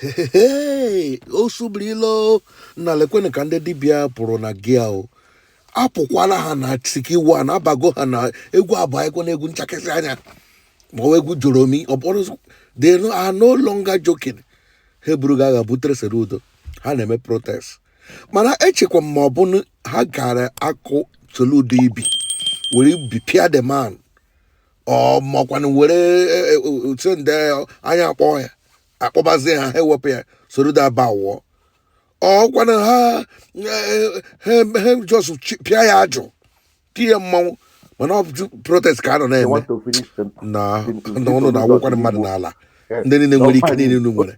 Hey, o subirila na lekwenụ ka ndị dibịa pụrụ na gia o apụkwala ha na sikiwa na abago ha na egwu abụọ na egwu nchakasị anya ma ọ bụ egwu joromi. Ọ bụrụ they are no longer joking. Ha eburugo agha butere Soludo, ha na-eme protest, mana echekwa m ma ọ bụ na ha gara akụ Soludo ibi were ibi pịa the man, ọ makwanụ were send anya akpọ ya, akpọbazie ha, ha ewepụ ya, Soludo aba wụọ. Ọkwanụ ha ha just pịa ya ajụ, tie mmanwụ, mana ọ bụ protest ka a nọ They na-eme want to finish them. Na na ụnụ na-awụkwana mmadụ n'ala, ndị niile nwere ike niile unu nwere.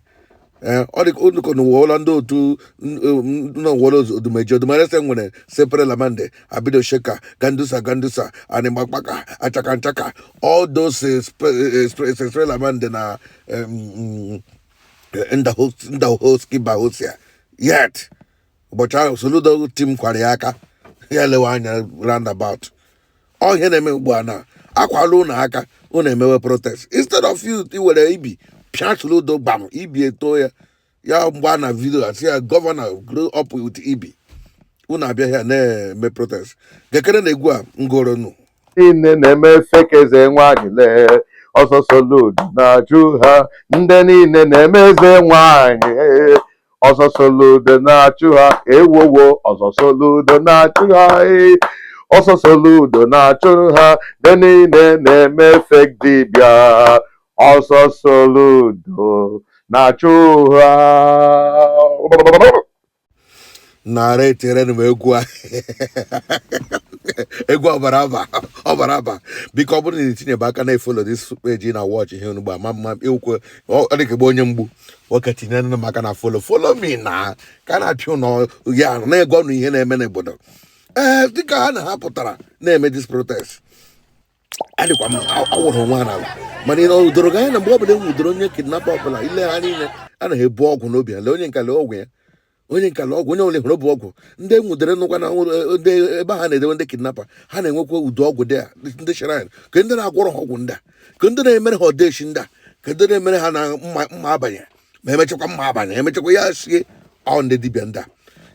Ee, ọ dị ka unu n'ụwa ndị otu n'ụwa Odumeje Odumerese nwere sepere lamande abido sheka gandusa gandusa animakpaka achaka nchaka, all those sepere lamande na ndahoski bahosia. Yet ụbọchị ahụ Soludo team kwara ya aka, ya lewe anya roundabout. Ọ ihe na-eme ugbu a na akwala ụnụ aka, unu emewe protest instead of you iwere ibi pịa Soludo gbam, ibi eto ya, ya mgba na video asị ya governor grow up with ibi. Unu abịaghị ya na-eme protest. Gekere na egwu a ngoro nụ. Niile na-eme fake eze nwanyị, lee ọsọ Soludo na-achụ ha. Ndị niile na-eme eze nwanyị, ee, ọsọ Soludo na-achụ ha. Ewowo, ọsọ Soludo na-achụ ha, ee, ọsọ Soludo na-achụ ha. Ndị niile na-eme fake dibịa, ọsọ Soludo na-achụ ha. Nara etinyere m egwu a, egwu ọbara aba, ọbara aba. Biko, ọ bụrụ na itinyebe aka na-e follow this page na watch ihe onugbu ama mma ewukwe, ọ dị ka ebe onye mgbu nwoke tinyere m aka na follow, follow me na ka a na-apịa ụnọ ya na-ego ọnụ ihe na-eme n'obodo. Ee, dịka ha na ha pụtara na-eme this protest, adịkwa m awụrụ onwe ha n'ala, mana ị na doro gị anya na mgbe ọbụla e nwudoro onye kidnapper ọbụla, ile ha niile anaghị ebu ọgwụ n'obi ha. Lee onye nka, lee ọgwụ ya, onye nka lee ọgwụ, onye ọbụla hụrụ bụ ọgwụ. Ndị nwudere nụkwa na ndị ebe ha na-edewe ndị kidnapper, ha na-enwekwa ụdị ọgwụ dị a, ndị shrine ka ndị na-agwọrọ ha ọgwụ, ndị a ka ndị na-emere ha ọdeshi, ndị a ka ndị na-emere ha na mma mma abanye, ma emechakwa mma abanye, emechakwa ya sie ọ ndị dibịa ndị a.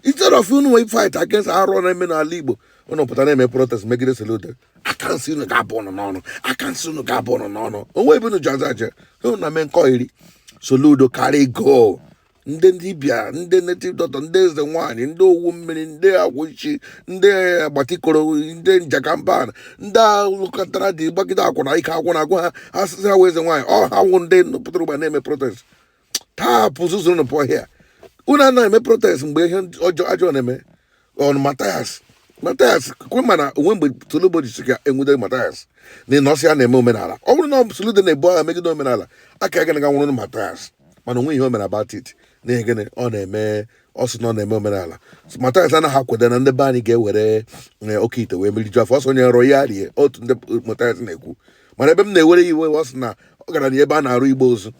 Instead of unu nwee fight against arụ na-eme n'ala Igbo, unu pụta na-eme protest megide Soludo. Aka nsị unu ga-abụ ụnụ n'ọnụ, aka nsị unu ga-abụ ụnụ n'ọnụ. Onwe ebe unu ji aza aja unu na mee nkọ iri. Soludo carry go. Ndị dibịa, ndị native doctor, ndị eze nwaanyị, ndị owu mmiri, ndị agwụchi, ndị agbatikoro, ndị njakampan, ndị alụkọtara dị gbagide akwụna ike agwụ na agwụ ha asịsị ha wee eze nwaanyị, ọ ha wụ ndị pụtara ugba na-eme protest taa. Pụzụzụ unu pụọ hịa. Unu anaghị eme protest mgbe ihe ọjọọ ajọọ na-eme ọnụ. Mathias, Mathias kwe, mana onwe mgbe Soludo ji sị ka enwude Mathias na ịnọsị ya na-eme omenala. Ọ bụrụ na Soludo na-ebu agha megide omenala aka ya, gana ga nwụrụ Mathias, mana onwe ihe o mere about it. N'ihi gịnị? Ọ na-eme, ọ sị na ọ na-eme omenala. Mathias anaghị akwado na ndị be anyị ga-ewere oke ite wee meriju afọ ọsọ onye nrọ ya rie otu ndị Mathias na-ekwu. Mana ebe m na-ewere ya iwe, ọ sị na ọ gara na ebe a na-arụ igbe ozu,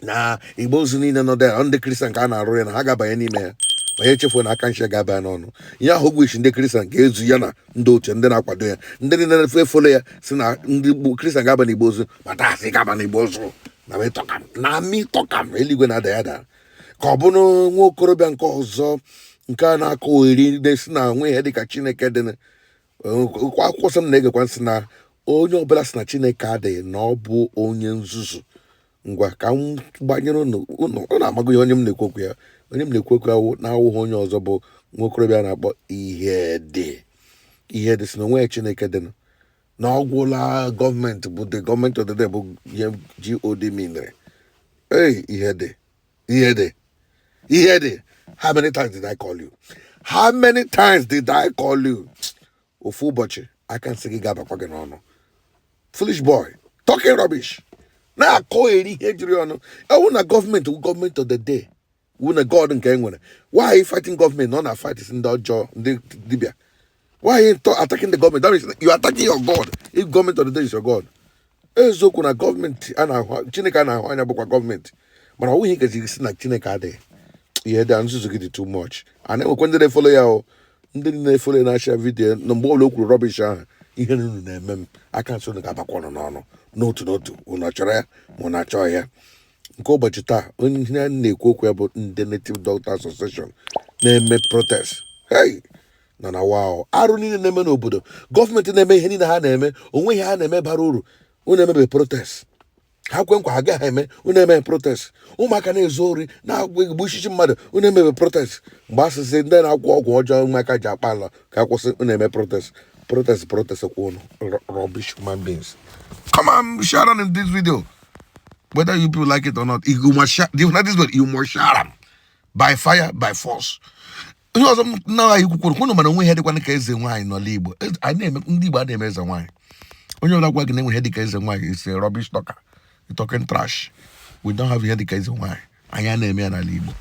na igbe ozu niile nọ there, ndị Kristian ka a na-arụ ya, na ha ga-abanye n'ime ya, ma ya echefuo na aka nshi ga-aba ya n'ọnụ. Ihe ahụ ogwu ndị Kristian ga-ezu ya na ndị otu ndị na-akwado ya, ndị niile na-efe follow ya, si na ndị Kristian ga-aba n'igbe ozu. Mathias ga-aba n'igbe ozu na mịtọkam na mịtọkam eluigwe na-ada ya da. Ka ọ bụrụ nwa okorobịa nke ọzọ nke a na-akọ ori na-esi na nwe ihe dịka Chineke dị. Akwụkwọ nsọ m na-egekwa nsị na onye ọbụla sị na Chineke adịghị, na ọ bụ onye nzuzu. Ngwa, ka m gbanyere unu. Unu ọ na-amago ihe onye m na-ekwu okwu ya. Onye m na-ekwu okwu ya na-awụghị onye ọzọ bụ nwa okorobịa na-akpọ ihe dị ihe dị, si na onwe ya Chineke dị, na ọ gwụla gọọmenti bụ the government of the day bụ ihe God minere. Ei, ihe dị, ihe dị, ihe dị. How many times did I call you? How many times did I call you? Ofu ụbọchị aka nsị gị ga-abakwa gị n'ọnụ. Foolish boy talking rubbish, na-akọ eri ihe jiri ọnụ. Ewu na gọọmenti wụ gọọmenti of the day, wụ na God nke e nwere. Why are you fighting gọọmenti? Nọ na fight ndị ọjọọ, ndị dibịa. Why are you attacking the government? That means you are attacking your God if government of the day is your God. Eziokwu na gọọmenti a na-ahụ, Chineke a na-ahụ anya bụkwa gọọmenti, mana ọ bụghị nkezi si na Chineke adịghị. Ihe dị a, nzuzu gị dị too much. A na-enwekwa ndị na-e follow ya o, ndị na-e follow ya na-ashare video na mgbe ọbụla o kwuru rubbish ahụ. Ihe unu na-eme m, aka nso unu ga-abakwa ọnụ n'ọnụ n'otu n'otu. Unu achọrọ ya ma unu achọghị ya. Nke ụbọchị taa, onye ihe a na-ekwu okwu ya bụ ndị Native Doctor Association na-eme protest. Hey, na na wow, arụ niile na-eme n'obodo, gọọmenti na-eme ihe niile ha na-eme, onwe ihe ha na-eme bara uru. Unu emebe protest, ha kwe nkwa ha agaghị eme, unu eme protest. Ụmụaka na-ezu ori, na-agwa egbu ishichi mmadụ, unu emebe protest. Mgbe asịsị ndị na-akwụ ọgwụ ọjọọ ụmụaka ji akpa ala ka akwụsị, unu eme protest, protest, protest kwa unu. Rubbish human beings. Come on, share on this video whether you people like it or not. You must share this video. You must share am by fire, by force. Ihe ọzọ m na anyị kwukwuru kwunu, mana onwe ihe dịkwana ka eze nwaanyị n'ala Igbo. Anyị na-eme, ndị Igbo a na-eme eze nwaanyị. Onye ọbụla gwa gị na enwe ihe dịka eze nwaanyị is a rubbish talker. You talking trash. We don't have ihe dịka eze nwaanyị. Anyị a na-eme ya n'ala Igbo.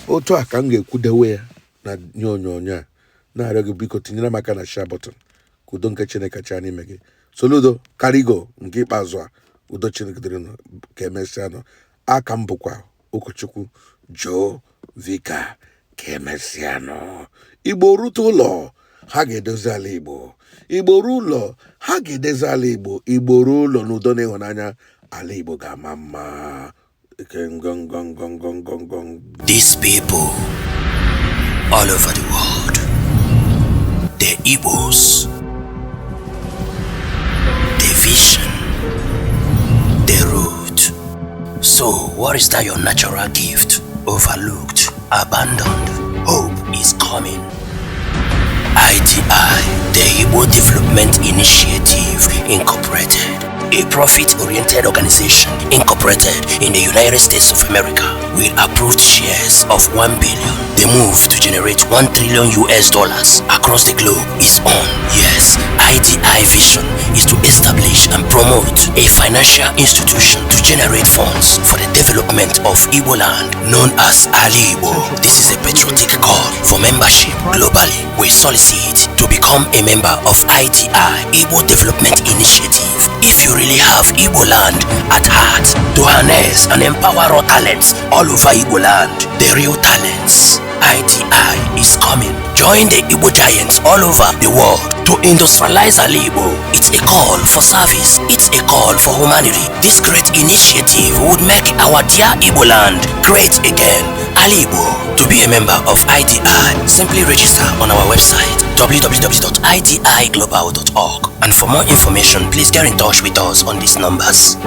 Otu a ka m ga-ekwudewe ya na nye onyonyo a, na-arịọ gị, biko tinyere m aka na share button, ka udo nke Chineke chaa n'ime gị. Soludo karigo nke ikpeazụ a. Udo Chineke dịrị unu. Ka emesịa nụ. Aka m bụkwa ụkọchukwu Joe Vika. Ka emesịa nụ. Igbo rute ụlọ, ha ga-edozi ala Igbo. Igbo ruo ụlọ, ha ga-edozi ala Igbo. Igbo ruo ụlọ n'udo na ịhụnanya, ala Igbo ga-ama mma. Ike ngongongongongongong. These people all over the world, the Igbos, the vision, the root. So, what is that your natural gift? Overlooked, abandoned. Hope is coming. IDI, the Igbo Development Initiative Incorporated, a profit-oriented organization incorporated in the United States of America with approved shares of 1 billion. The move to generate 1 trillion US dollars across the globe is on. Yes, IDI vision is to establish and promote a financial institution to generate funds for the development of Igbo land known as Ali Igbo. This is a patriotic call for membership globally. We solicit to become a member of IDI, Igbo Development Initiative. If you really have Igbo land at heart, to harness and empower raw talents all over Igbo land, the real talents. IDI is coming. Join the Igbo giants all over the world to industrialize Ali Igbo. It's a call for service. It's a call for humanity. This great initiative would make our dear Igbo land great again. Ali Igbo. To be a member of IDI, simply register on our website www.idiglobal.org. And for more information, please get in touch with us on these numbers.